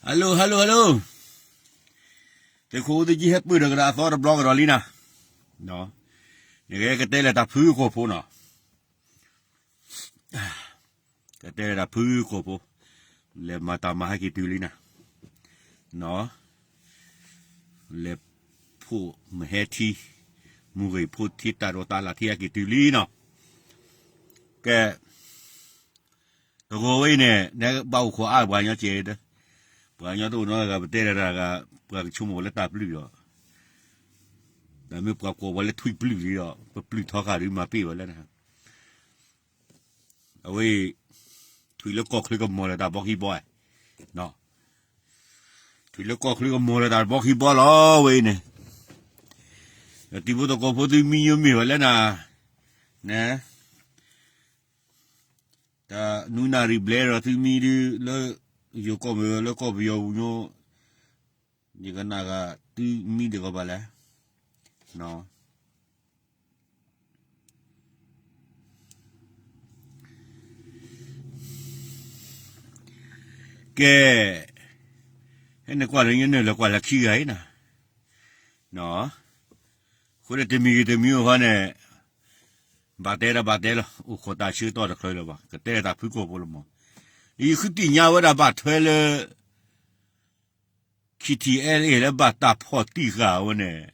Hello hello hello, သုးခိၣ်အူသူကၠံ ဟဲပၢၢ်ဒီးကဒီးအသီတဘျီကဒီးလံနၤ, နကကတဲလဲၤတၢ်ဖုကိာ်ဖိနီၤ, ကတဲလဲၤတၢ်ဖုကိာ်ဖိ, လဲၤမၤတၢ်မၤဟဲက့ၤတုၤလံနၤ, လဲၤဖိးမဟဲထံ, မူဂ့ၤဖိထံ တၢ်ဒိးတၢ်လၢ်ထံဟဲက့ၤတုၤလံနီၤ, ကဲ တဂီၤဝဲအံၤန့ၣ် နဘၣ်အိၣ်ခိးအါပှၤကညီကဲးဒီး, ပှၤကညီတအိၣ်နီတဂၤ ပတဲလၢတၢ်ဂၤ, ပှၤကဆိကမိၣ်လၢတၢ်ပျုၢ်ဒီး, တၢ်မ့ၢ်ပှၤကိးဝဲလၢထွံၣ်ပျုၢ်လံဒီး ပပျုၢ်ထီဃာ်ဒီးမၤပ့ၢ်ဝဲလၢနၤ, အဝဲအံၤ ထွံၣ်လၢကီၢ်ချၢကမီၤလၢတၢ်ဘီခံဘီဧါ, ထွံၣ်လၢကီၢ်ချၢကမီၤလၢတၢ်ဘီခံဘီလီၤ ဝဲအံၤန့ၣ်, တံၤဖိသကိးဖိသုမံယိမ့ၢ်ဝဲလၢနၤ, န တၢ်နွံနၣ်ရံၣ်ဘျဲၣ်ဒီးသုမံဒုးလၢ ယိၤကီၢ်မ့ၢ်လၢကီၢ်ပယီၤပူၤညိ, ယကနၣ်ဂၤသုမံဒံးကီးဘၣ်လဲၣ်, ကဲ, ဟဲနကွၢ်လၢညနုၢ်လၢကွၢ်လၢခံဂၤအံၤနၤ, အဃိန့ၣ်တမံၤဂ့ၤတမံၤဂ့ၤဃီန့ၣ်, ဘၣ်တဲဒီးဘၣ်တဲလီၤ အိၣ်ခိးတၢ်ဆၢကတီၢ်တချုးလၢၤဘၣ် ကတဲတၢ်ဖုကိာ်ဖိလၢမီၤ, ယဃုသ့ၣ်ညါဝဲဒၣ်ဘၣ်ထွဲလၢ ခံထံၣ်အဲလၢဘၣ်တၢ်ဖီၣ်တံၢ်ဃာ်ဝဲန့ၣ်,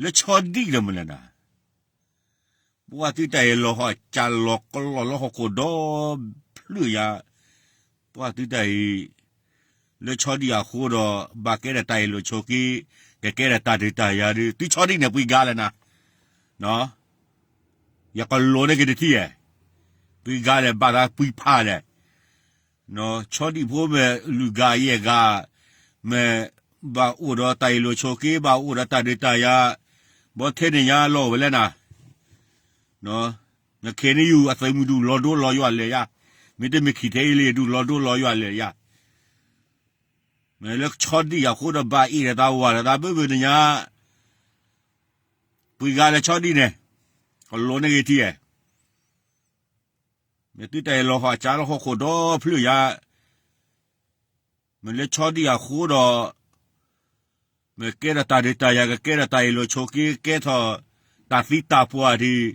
လၢဆီဒံၣ်လၢမနုၤလဲၣ်နၤ, ပှၤသုတၢ်အံၤလီၤဟီၣ်ကၢလီၤကလီလၢဟီၣ်ခိၣ်ဒီဖျၢၣ်ညါ, ပှၤသုတၢ်အံၤ လၢဆီဒံၣ်အဃိဒီး ဘၣ်ကဲဒီးတၢ်အ့ၣ်လိာ်ဆိးက့, ကကဲဒီးတၢ်ဒုးတၢ်ယၤဒီး သုဆီဒံၣ်န့ၣ်ပှံၤဂၤလဲၣ်နၤ, ယကလိးန့ၢ်က့ၤတထံၣ်ဧါ, ပှံၤဂၤလဲၣ် ဘၣ်သးပှံၤဖးလဲၣ် ဆီဒံၣ်ဖိမ့ၢ်လွံၢ်ဂၤယဲၢ်ဂၤ, မ့ၢ်ဘၣ်အိၣ်ဒီးတၢ်အ့ၣ်လိာ်ဆိးက့ ဘၣ်အိၣ်ဒီးတၢ်ဒုးတၢ်ယၤ, ဘီထဲန့ၣ်ညါလီၤဝဲလဲၣ်နၤ, နခဲန့ၣ်ယူၢ်အသုးမုၢ်ဒုးလီၤဒိလီၤယွၤလဲၢာ်ယါ, မ့တမ့ၢ်ခံထဲအံၤလံဒုးလီၤဒိလီၤယွၤလဲၢာ်ယါ, မ့ၢ်လၢဆီဒံၣ်အဃိဒီးဘၣ်အ့ၣ်ဒီးတၢ်ဝၤဒီးတၢ်ဘၢဘၢနညါ, ပှံၤဂၤလၢဆီဒံၣ်န့ၣ်, ကလိးန့ၢ်ဂ့ၤထံဧါ မ့ၢ်သုတၢ်အ့ၣ်လိာ်ဟီၣ်ကၢလၢဟီၣ်ခိၣ်ဒီဖျၢၣ်ညါ, မ့ၢ်လၢဆီဒံၣ်အဃိဒီး, မ့ၢ်ကဲထီၣ်တၢ်ဒုးတၢ်ယၤ ကကဲထီၣ်တၢ်အ့ၣ်လိာ်ဆိးက့ ကဲထီၣ်တၢ်သံတၢ်ပှၢ်ဒံး,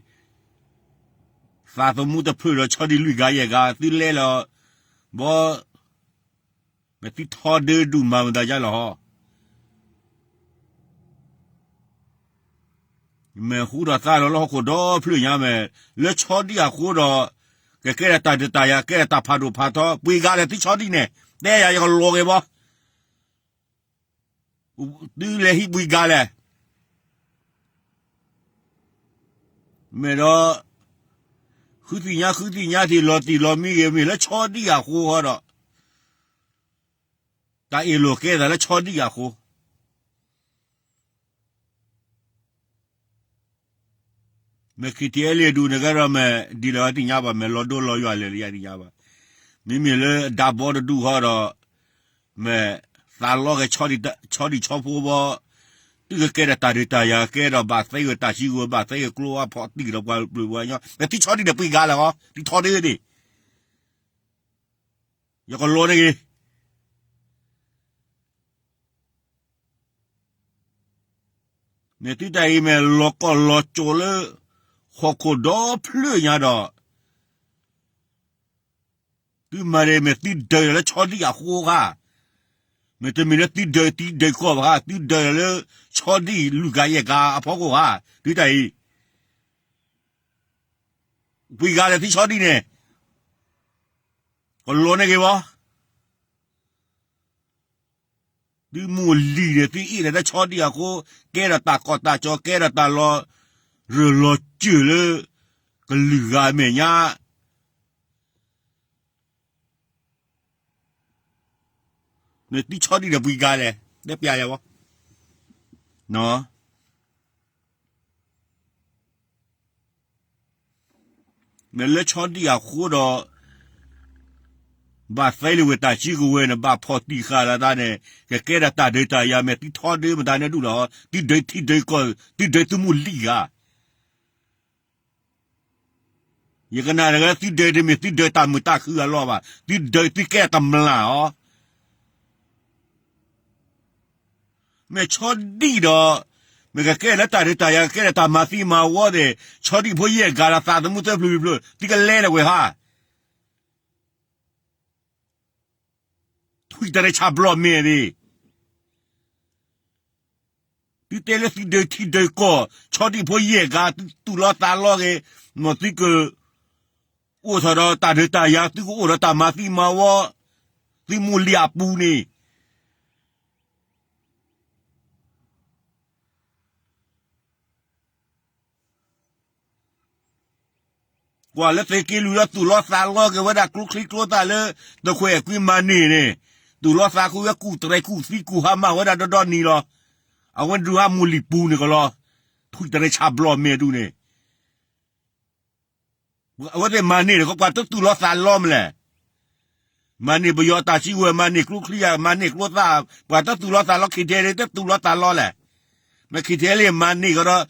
သးသမူတဖျၢၣ်ဒီးဆီဒံၣ်လွံၢ်ဂၤယဲၢ်ဂၤ သုလဲလီၤ, ဘီ မ့ၢ်သုထီဒၢဒုးမၤမတၤယါလီၤဟီ မ့ၢ်ဟူထီၣ်သါလီၤလၢဟီၣ်ခိၣ်ဒီဖျၢၣ်ညါမ့ၢ်, လၢဆီဒံၣ်အဃိဒီး, ကကဲထီၣ်တၢ်ဒုးတၢ်ယၤ ကဲထီၣ်တၢ်ဖးဒိၣ်ဖးထီ ပှံၤဂၤလဲၣ်သုဆီဒံၣ်န့ၣ်, တဲယၤယကလိးက့ၤဘီ သုလဲၤဟံးပှံၤဂၤလဲၣ်, မ့ၢ်ဒီး, ဃုသ့ၣ်ညါဃုသ့ၣ်ညါထံၣ်လီၤတံၢ်လီၤမံဂ့ၤ မ့ၢ်လၢဆီဒံၣ်အဃိဃီဒီး, တၢ်အ့ၣ်လိာ်ကဲသးလၢဆီဒံၣ်အဃိ မ့ၢ်ခံထံၣ်အဲလံအဒူၣ်န့ၣ်ကဲဒီးမ့ၢ်ဒ်လဲၣ်သ့ၣ်ညါဘၣ် မ့ၢ်လီၤဒိလီၤယွၤလဲၣ်လၢယသ့ၣ်ညါဘၣ်, မ့မ့ၢ်လၢဒၣ်ဘီတဒူၣ်ဃီဒီး, မ့ၢ်သးလီက့ၤဆီဒံၣ်ဆီဖိဘီ, သုကကဲဒီးတၢ်ဒုးတၢ်ယၤကဲဒီးဘၣ်သဲက့ၤတၢ်စုကဝဲၤ ဘၣ်သဲက့ၤကျိအဖီၣ်တံၢ်ဒီးပှၤပျုၢ်ပှၤကညီ မ့ၢ်သုဆီဒံၣ်န့ၣ်ပှံၤဂၤလဲၣ်ဃီ သုထီဒၢဒံး ယကလိးန့ၢ်ဂ့ၤ မ့ၢ်သုတၢ်အံၤမ့ၢ်လီၤကီၢ်လီၤကၠိၤလၢ ဟီၣ်ခိၣ်ဒီဖျၢၣ်ညါဒီး, သုမၤဒၣ်မ့ၢ်သုဒၢးလၢဆီဒံၣ်အဃိဧါ, မ့တမ့ၢ်လၢသုဒၢးသံဒၢးကီၢ်ဘၣ်ဧါ, သုဒၢးလၢဆီဒံၣ်လွံၢ်ဂၤယဲၢ်ဂၤအဖီခိၣ်ဧါ, သုတၢ်အံၤ ပှံၤဂၤလဲၣ်သုဆီဒံၣ်န့ၣ်, ကလိးန့ၢ်ဂ့ၤဘၣ် သုမိၢ်လံၤန့ၣ် သုအ့ၣ်ဒီးတၢ်ဆီဒံၣ်အဃိ, ကဲထီၣ်တၢ်ကီတၢ်ကၠီ, ကဲထီၣ်တၢ်လီၤရၢၢ်လီၤစၢၢ်လၢ ကလုာ်ဂၤအမဲာ်ညါ, မ့ၢ်သုဆီဒံၣ်ဒီးပှံၤဂၤလဲၣ်, တဲပျးယၤဘၣ် မ့ၢ်လၢဆီဒံၣ်အဃိဒီး ဘၣ်သဲလံဝဲတၢ်စုကဝဲၤန့ၣ် ဘၣ်ဖီၣ်တံၢ်ဃာ်လၢတၢ်န့ၣ် ကကဲထီၣ်တၢ်ဒုးတၢ်ယၤ မ့ၢ်သုထီဒုးမတၤန့ၣ်ဒူၣ်လီၤ, သုဒၢးထံဒၢးကီၢ် သုဒၢးသုမိၢ်လံၤဧါ, ယကနၣ်တဂၤသုဒၢးတမ့ၢ်သုဒၢးတၢ်မုာ်တၢ်ခုအလီၢ်ဘၣ်, သုဒၢးသုကဲတမျၢ်အီၤ, မ့ၢ်ဆီဒံၣ်ဒီး, မ့ၢ်ကကဲလၢတၢ်ဒုးတၢ်ယၤ ကကဲလၢတၢ်မၤသံမၤဝီသ့ၣ်, ဆီဒံၣ်ဖိယဲၢ်ဂၤဒီးသးသမူသၢဖျၢၣ်ဖျၢၣ် သုကလဲၤန့ၣ်ဝဲဟါ, ထွံၣ်တရံးဆၣ်ဘျီၣ်မဲာ်သ့ၣ်, သုတဲလၢသုဒုးထံဒုးကီၢ်, ဆီဒံၣ်ဖိယဲၢ်ဂၤ သုသူၣ်လီၤသးလီဂ့ၤ, မ်သုကအိၣ်ထီၣ်ဒီးတၢ်ဒုးတၢ်ယၤ, သုကအိၣ်ဒီးတၢ်မၤသံမၤဝီ, သုမူလံၤအပူၤန့ၣ် ကွၢ်လၢသုးက့လွံၢ်ဒီး သူၣ်လီၤသးလီက့ၤဝဲဒၣ်ကျိချံကျိသၣ်လၢ သုးခိၣ်အဲၤကွံမၤန့ၢ်န့ၣ်, သူၣ်လီၤသးဃုဝဲကူၣ်တရံးကူၣ်သံကူၣ်ဟါမၢ်ဝဲဒၣ်ဒီဒီနံၤလီၤ. အဝဲဒုးဟးမူလံၤပူၤန့ၣ်ကလီၤ, ထွံၣ်တရံးဆၣ်ဘျီၣ်မဲာ်ဒူၣ်န့ၣ် အဝဲသ့ၣ်မၤန့ၢ်န့ၣ် ပှၤတသူၣ်လီၤသးလီမလဲၣ်. မၤန့ၢ်ပယီၤတၢ်စုကဝဲၤ, မၤန့ၢ်ကျိချံဧါ, မၤန့ၢ်ကျိသၣ်, ပှၤတသူၣ်လီၤသးလီ, ခံထဲလၢတသူၣ်လီၤသးလီလဲၣ်. မ့ၢ်ခံထဲလၢမၤန့ၢ်ကဒီး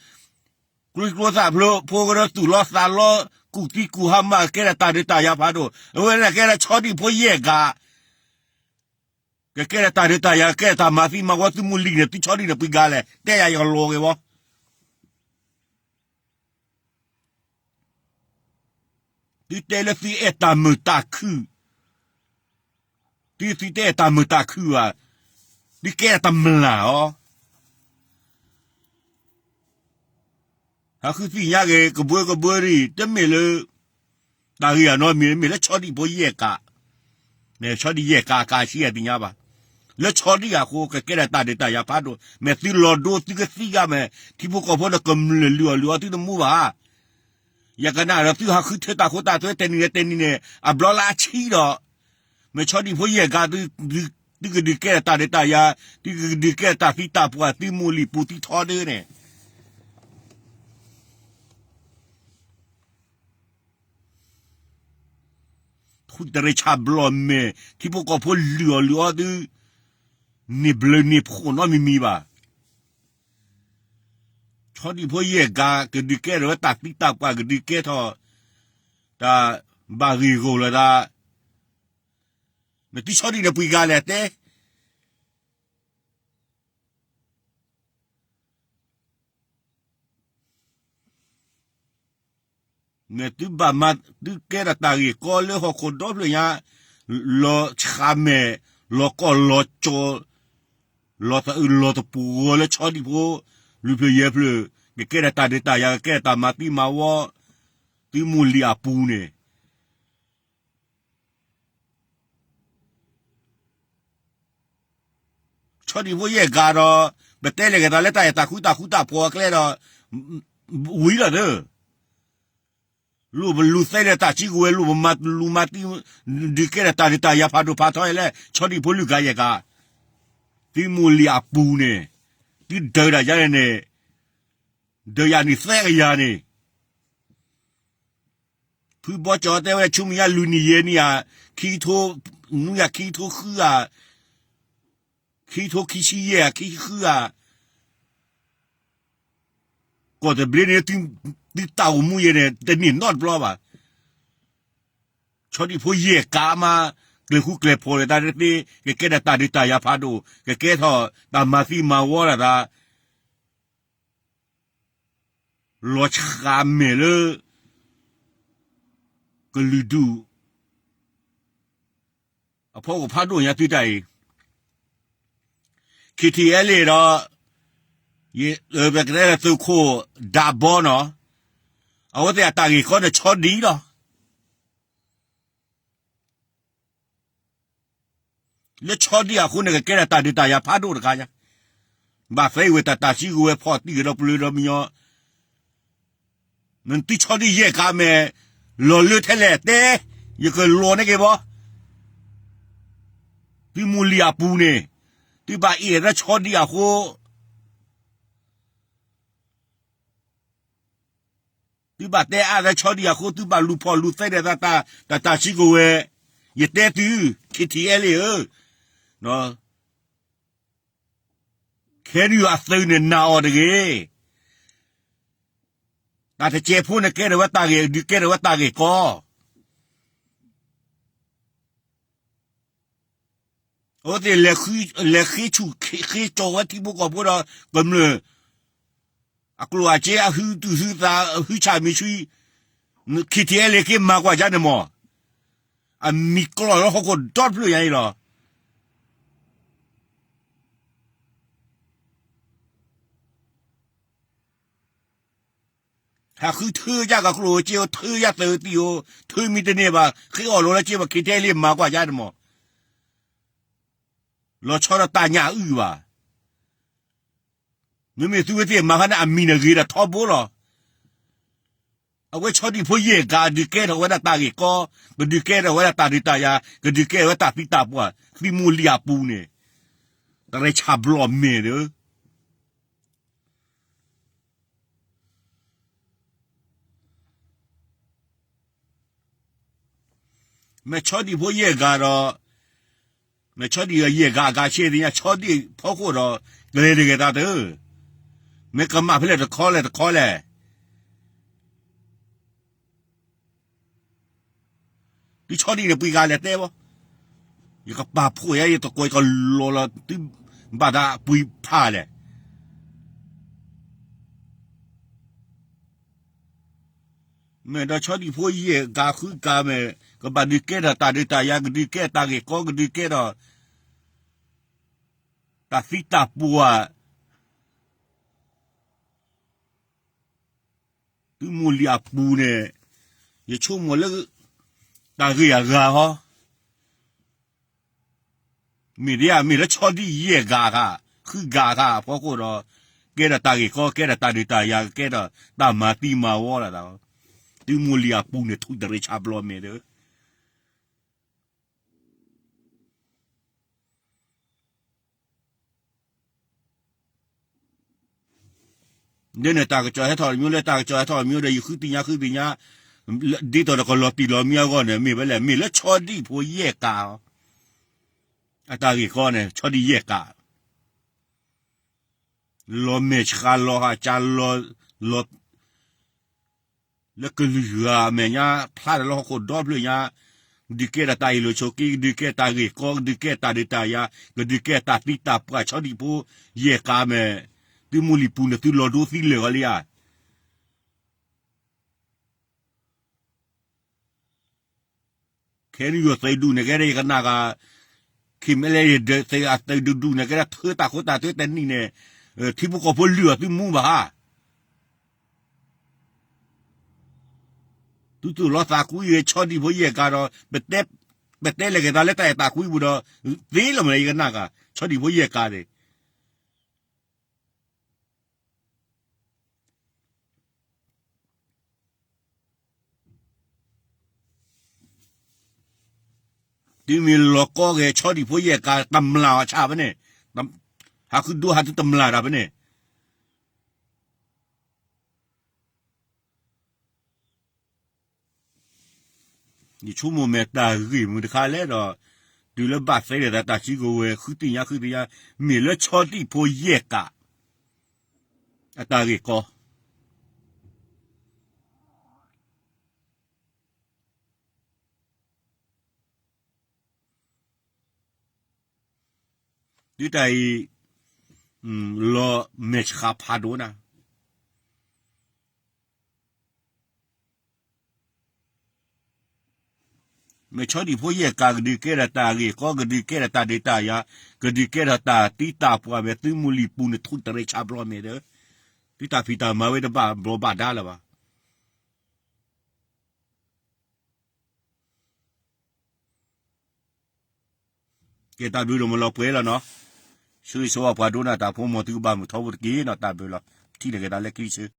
ကျိချံကျိသၣ်ဖျိဖိကဒီး သူၣ်လီၤသးလီ, ကူၣ်သံကူၣ်ဟါမၢ် ကဲဒၣ်တၢ်ဒုးတၢ်ယၤဖးဒိၣ်, အဝဲန့ၣ်ကဲဒၣ်ဆီဒံၣ်ဖိယဲၢ်ဂၤ ကကဲဒၣ်တၢ်ဒုးတၢ်ယၤ ကကဲဒၣ်တၢ်မၤသံမၤဝီ သုမူလံၤန့ၣ် သုဆီဒံၣ်န့ၣ်ပှဲၤဂၤလဲၣ်, တဲယၤယကလီၤက့ၤဝဲ သုတဲလၢသုအဲၣ်တၢ်မုာ်တၢ်ခုၣ်, သုသုတအဲၣ်တၢ်မုာ်တၢ်ခုၣ်ဘၣ်, သုကဲဒၣ်တမျၢ်အီၤ, ဟးဃုသ့ၣ်ညါက့ၤ ကဘှၢကဘှၢဒ်အံၤ တမ့ၢ်လၢ တၢ်ဂ့ၢ်အနီတမံၤ မ့ၢ်လၢဆီဒံၣ်ဖိယဲၢ်ကး, မ့ၢ်ဆီဒံၣ်ယဲၢ်ကးအကးဆံးအသ့ၣ်ညါဘၣ်, လၢဆီဒံၣ်အဃိ ကကဲဒၣ်တၢ်ဒုးတၢ်ယၤဖးဒိၣ်, မ့ၢ်သုလီၤဒိသုကသံဂၤမ့ၢ် ထံဖိကီၢ်ဖိဒီးကမျၢၢ်လုၢ်အီၣ်လုၢ်အီသုတမူဘၣ်, ယကနၣ်ဒီးသုဟးဃုထၢတၢ်ခိတၢ်သွဲတနံၤန့ၣ်တနံၤန့ၣ် အဘျီလၢအဆံဒီး, မ့ၢ်ဆီဒံၣ်ဖိယဲၢ်ကး သုကဒုးကဲဒၣ်တၢ်ဒုးတၢ်ယၤ, သုကဒုးကဲဒၣ်တၢ်သံတၢ်ပှၢ် သုမူလံၤပူၤသုထီဒၢန့ၣ် ထွံၣ်တရံးဆၣ်ဘျီၣ်မဲာ် ထံဖိကီၢ်ဖိလုၢ်အီၣ်လုၢ်အီသု, န့ၢ်ဘျၢန့ၢ်ဖှိၣ်နီတမံၤမံၤဘၣ်. ဆီဒံၣ်ဖိယဲၢ်ကး ကဒုးကဲထီၣ်ဝဲတၢ်သံတၢ်ပှၢ် ကဒုးကဲထီၣ် တၢ်ဘၣ်ဂ့ၢ်ဂီၢ်လိာ်သး, မ့ၢ်သုဆီဒံၣ်န့ၣ်ပှဲၤဂၤလဲၣ်တဲ မ့ၢ်သုဘၣ်မၤ သုကဲထီၣ်တၢ်ဂ့ၢ်ကီလၢဟီၣ်ခိၣ်ဒီဖျၢၣ်ညါ, လီၤဆှးမဲာ်, လီၤကီၢ်လီၤကၠီၤ, လီၤသးအုးလီၤသပူၤဂီၤလၢဆီဒံၣ်ဖိ, လွံၢ်ဖျၢၣ်ယဲၢ်ဖျၢၣ်, ကကဲထီၣ်တၢ်ဒုးတၢ်ယၤ ကကဲထီၣ်တၢ်မၤသံမၤဝီ, သုမူလံၤအပူၤန့ၣ် ဆီဒံၣ်ဖိယဲၢ်ကးဒီး ပတဲလဲၤက့ၤသးလၢတၢ်အဲၣ်တၢ်ကွံတၢ်ဃူတၢ်ဖိးအကျဲဒီး ဝံၤလီၤသၢ, လိၣ်ပလူၤသဲလၢတၢ်စုကဝဲၤ လိၣ်ပမၤလူၤမၤတံၢ် ဒုးကဲထီၣ်တၢ်ဒုးတၢ်ယၤဖးဒိၣ်ဖးထီအံၤလၢ ဆီဒံၣ်ဖိလွံၢ်ကးယဲၢ်ကး, သုမူလံၤအပူၤန့ၣ်, သုဒုးတၢ်ယၤန့ၣ်, ဒုးယၤန့ၣ်သၢကယၤန့ၣ် ဖုဘီကၠီတဲဝဲ ဆူမဲာ်ညါလွံၢ်နံၣ်ယဲၢ်နံၣ်ဧါ, ခံထိ, နွံဧါ ခံထိဃုဧါ, ခံထိခံဆံယဲၢ်ဧါ ခံဆံဃုဧါ, ကီၢ်တဘျ့န့ၣ် သုတၢ်အိၣ်မူယဲၢ်န့ၣ် တန့ၢ်နီတဘျီဘၣ်. ဆီဒံၣ်ဖိယဲၢ်ကးမး ကျဲၤဃူကျဲၤဖိးလၢတၢ်တသ့, ကကဲထီၣ်တၢ်ဒုးတၢ်ယၤဖးဒိၣ်, ကကဲထီၣ်တၢ်မၤသံမၤဝီတၢ်သး လီၤဆှးမဲာ်လၢ ကလုာ်ဒူၣ် အဖီခိၣ်ဖးဒိၣ်ညါသုတၢ်အံၤ, KTLA ဒီး ပကတဲလၢသုးခိၣ်ဒးဘီနီၤ, အဝဲသ့ၣ်အတၢ်ဂ့ၢ်ကီန့ၣ်ဆီဒံၣ်လီၤ. လၢဆီဒံၣ်အဃိန့ၣ် ကကဲဒၣ်တၢ်ဒုးတၢ်ယၤဖးဒိၣ်တခါညါ, ဘၣ်သဲအံၤဝဲတၢ်တၢ်စုကဝဲၤဖီၣ်တံၢ်ကဒီးပျၢၤဒီးမညီ, မ့ၢ်သုဆီဒံၣ်ယဲၢ်ကးမဲာ်, လီၤလၢထဲလဲၣ်တဲ, ယကလီၤန့ၢ်က့ၤဘီ, သုမူလံၤအပူၤန့ၣ်, သုဘၣ်အ့ၣ်လၢဆီဒံၣ်အဃိ သုဘၣ်တဲအါလၢဆီဒံၣ်အဃိ သုဘၣ်လူၤဖီၣ်လူၤသဲဒီးတၢ်, တၢ်တၢ်စုကဝဲၤ, ယတဲသု, KTLA ဧၢ, ခဲနံၣ်အသုးန့ၣ်နာ်အီၤတဂ့ၤ, တၢ်တစဲးဖိန့ၣ်ကဲထီၣ်ဝဲတၢ်ဂ့ၢ်, ဒုးကဲထီၣ်ဝဲတၢ်ဂ့ၢ်ကီ အဝဲသ့ၣ်လဲၤဃ့ဆူၣ်ဃ့ကၠီဝဲထံဖိကီၢ်ဖိဒီးကမျၢၢ် အကျိၣ်အစ့ အဟုသူၣ်ဟုသး ဟုဆၣ်မံၤဆှံ KTLA က့ၤမၤကွၢ်ယါန့ၣ်မး, အမံၤကျီၢ်လၢဟီၣ်ခိၣ်ဒီတဖျၢၣ်ညါအံၤလီၤ. ဟးဃုထၢယၢ်ကကျိၣ်ဧိၤစ့ဧိၤ ထၢယၢ်သုးသံၣ်ဧိၤ ထၢမံၤတန့ၢ်ဘၣ် ဃ့အီၣ်လိၤလၢစ့ဘၣ် KTLA မၤကွၢ်ယါန့ၣ်မး, လီၤဆီဒီးတၢ်ညၣ်အုၣ်ဘၣ်. မ့မ့ၢ်သုဝဲသ့ၣ်မၤခါန့ၣ် အမံၤန့ၣ်ဂ့ၤဒီးထီဘိလီၤ. အဝဲဆီဒံၣ်ဖိယဲၢ်ကၤ ဒုးကဲထီၣ်ဝဲဒၣ်တၢ်ဂ့ၢ်ကီ, ကဒုးကဲထီၣ်ဝဲဒၣ်တၢ်ဒုးတၢ်ယၤ, ကဒုးကဲထီၣ်ဝဲတၢ်သံတၢ်ပှၢ် သုးမုၢ်လံၢ်အပူၤန့ၣ်, တရဲၣ်ဆၣ်ဘျီၣ်မဲာ်ဒီး မ့ၢ်ဆီဒံၣ်ဖိယဲၢ်ကၤဒီး, မ့ၢ်ဆီဒံၣ်ယဲၢ်ကၤအကၤဆ့သ့ၣ်ညါ ဆီဒံၣ်ဖီခိၣ်ဒီး ကလဲၤတဂ့ၤသးတၢ်, မ့ၢ်ကမၣ်ဖဲလဲၣ်တခီလဲၣ်တခီလဲၣ်. သုဆီဒံၣ်န့ၣ်ပှံၤဂၤလဲၤတဲဘၣ်, ယကပာ်ဖှိၣ်ယၤ ယတကိးယကလီၤလီၤ သုဘၣ်တၢ်ပှံၤဖးလဲၣ်. မ့ၢ်ဒီးဆီဒံၣ်ဖိယဲၢ်ကၤဃုကၤမ့ၢ် ကဘၣ်ဒုးကဲထီၣ်တၢ်ဒုးတၢ်ယၤ ကဒုးကဲတၢ်ဂ့ၢ်ကီ ကဒုးကဲထီၣ် တၢ်သံတၢ်ပှၢ် သုးမုၢ်လံၢ်အပူၤန့ၣ်, ယဆိကမိၣ်လၢ တၢ်ဂ့ၢ်အဂၤဟီ, မ့ၢ်ဒ်အမ့ၢ်လၢဆီဒံၣ်ယဲၢ်ဂၤခါ, ဃုဂၤခါအဖီခိၣ်ဒီး, ကဲထီၣ်တၢ်ဂ့ၢ်ကီ ကဲထီၣ်တၢ်ဒုးတၢ်ယၤ ကဲထီၣ်တၢ်မၤသံမၤဝီလီၤ. သုးမုၢ်လံၢ်အပူၤန့ၣ် ထူၣ်တရံးဆါဘျီမဲာ်ဒီး ဒ်န့ၣ်တၢ်ကစီၣ်ဟဲထီၣ်တမံၤလၢတၢ်ကစီၣ်ဟဲထီၣ်တမံၤဒီး ယဃုသ့ၣ်ညါဃုသ့ၣ်ညါ, ဒ်သိးဒီးကလီၤတံၢ်လီၤမံအဂီၢ်န့ၣ် မ့ၢ်ဝဲလဲၣ်, မ့ၢ်လၢဆီဒံၣ်ဖိယဲၢ်ကၤ, အတၢ်ဂ့ၢ်ကီန့ၣ် ဆီဒံၣ်ယဲၢ်ကၤ, လီၤမဲာ်ဆှးလီၤဟးကၢလီၤ လၢကလုာ်ဂၤအမဲာ်ညါ ဖျါဒီးလၢဟီၣ်ခိၣ်ဒီဖျၢၣ်ညါ, ကဒုးကဲထီၣ်တၢ်အ့ၣ်လိာ်ဆိးက့, ကဒုးကဲတၢ်ဂ့ၢ်ကီ, ကဒုးကဲတၢ်ဒုးတၢ်ယၤ, ကဒုးကဲတၢ်သံတၢ်ပှၢ် ဆီဒံၣ်ဖိယဲၢ်ကၤမဲာ်, သုးမုၢ်လံၢ်ပူၤန့ၣ် သုလီၤဒိသံလၢာ်ဂီၤလံဧါ. ခဲနံၣ်ယိၤသုးဒူၣ်န့ၣ်ကဲဒၣ် ယကနၣ်ဂၤ, ခံမ့ၢ်လဲၣ် သုးအသုးဒူၣ်ဒူၣ်န့ၣ်ကဲဒၣ် ထၢတၢ်ခိတၢ်သွဲတနံၣ်န့ၣ်, ထံဖိကီၢ်ဖိလုၢ်အီၤသုမူဘၣ်ဧါ. သုသူၣ်လီသးကွံဂ့ၤ ဆီဒံၣ်ဖိယဲၢ်ကၤဒီး, ပတဲလဲၤက့ၤသးလၢတၢ်အဲၣ်တၢ်ကွံပူၤဒီး, သ့လီၤမးလၢယကနၣ်ဂၤ, ဆီဒံၣ်ဖိယဲၢ်ကၤန့ၣ် တုၤမ့ၢ်လီၤကီဂ့ၤ ဆီဒံၣ်ဖိယဲၢ်ကၤ တမျၢ်အီၤဆၣ်ဖဲန့ၣ်, ဟးဃုဒိဟးသုတမျၢ်တၢ်ဖဲန့ၣ်, ယဆိကမိၣ်မ့ၢ်တၢ်ဂ့ၢ်မုၢ်တခါလဲၣ်ဒီး, တုၤလၢဘၣ်သဲဒီးသး တၢ်စုကဝဲၤ ဃုသ့ၣ်ညါဃုသ့ၣ်ညါ, မ့ၢ်လၢဆီဒံၣ်ဖိယဲၢ်ကၤ အတၢ်ဂ့ၢ်ကီ ဒ်တၢ်အံၤ လီၤမဲာ်ဆှးဖးဒိၣ်နၤ, မ့ၢ်ဆီဒံၣ်ဖိယဲၢ်ကၤ ကဒုးကဲထီၣ်တၢ်ဂ့ၢ်ကီ ကဒုးကဲထီၣ်တၢ်ဒုးတၢ်ယၤ ကဒုးကဲထီၣ်တၢ်သံတၢ်ပှၢ် မ့ၢ်သုးမုၢ်လံၢ်ပူၤန့ၣ် ထူၣ်တရံးဆါဘျီမဲာ်ဒီး, သုတၢ်ဖံးတၢ်မၤဝဲတဘၣ်ဘျီးဘၣ်ဒါလၢၤဘၣ်. ကဲတၢ်ဘျုးဒိၣ်မးလီၤပှဲၤလီၤနီၤ, ဆၢဂ့ၤဆၢဝါပှၤဒိကနၣ်တၢ်ဖိ မ်သုကဘၣ်မုာ်ထီဘိတက့ၢ်နီၤ, တၢ်ဘျုးလီၤ, ထံၣ်လိာ်က့ၤသးလၢခံဆၢ